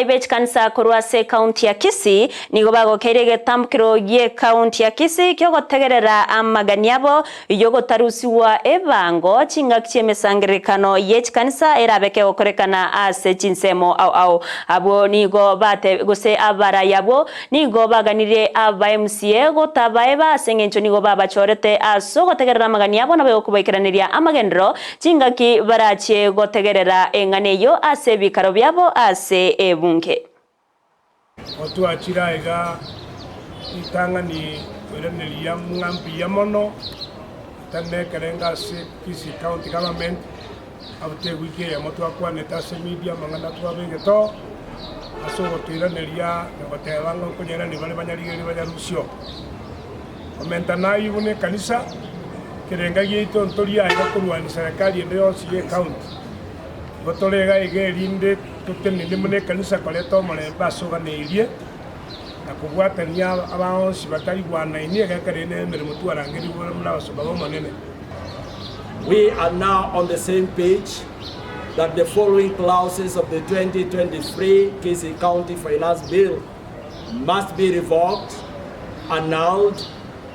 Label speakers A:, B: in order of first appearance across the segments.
A: Be chikanisa korwa ase ekaunti ya Kisii nigo bagokeire egetambukero gi'ekaunti ya Kisii ki'ogotegerera amagani abo y'ogotarusigwa ebango chingaki chi'emesangererekano ye chikanisa erabe kegokorekana ase chinsemo ao ao. Abwo nigo bate gose abarai abwo nigo baganirie aba MCA gotabaeba ase engencho nigo babachorete ase ogotegerera amagani abo naboigo kobaikeraneria amagenderero Chingaki barachie gotegerera eng'ana eyio ase ebikaro biabo ase ebunge.
B: Gotwachire aiga ritang'ani koiraneria ng'a mbuya mono, tari nekerengo ase Kisii County Government, abwo ewiki eyemo twakwanete ase media amang'ana twabegete oo, ase ogotoiraneria na goteba ng'a nkonyairania bare banyarigererie banyarusio. Komenta nayio buna ekanisa, ekerenga giaito ntori aiga korwania serikali ende yonsi y'ecounty. Igo tore iga iga erinde totenene buna ekanisa koreta omorembe ase oganeirie na kobwatania aba onsi batarigwanaini egekero eye nemeremo twarangerigwe buna abasomba b'Omonene.
C: We are now on the same page that the following clauses of the 2023 Kisii County Finance Bill must be revoked, annulled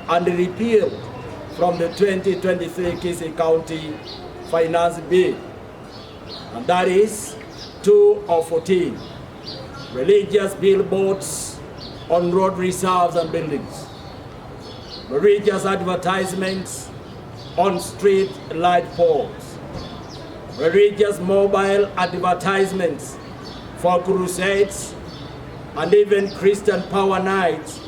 C: and repealed from the 2023 Kisii County Finance Bill and that is 2 of 14 religious billboards on road reserves and buildings, religious advertisements on street light poles, religious mobile advertisements for crusades and even Christian power nights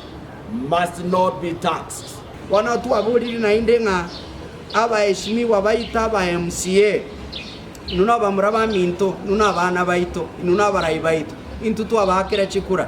C: must not be taxed.
D: Bono twaborire naende ng'a abaeshimiwa baito aba MCA, inwe nabamura baminto, inwe nabana baito, inwe nabarai baito, intwe twabaakera chikura.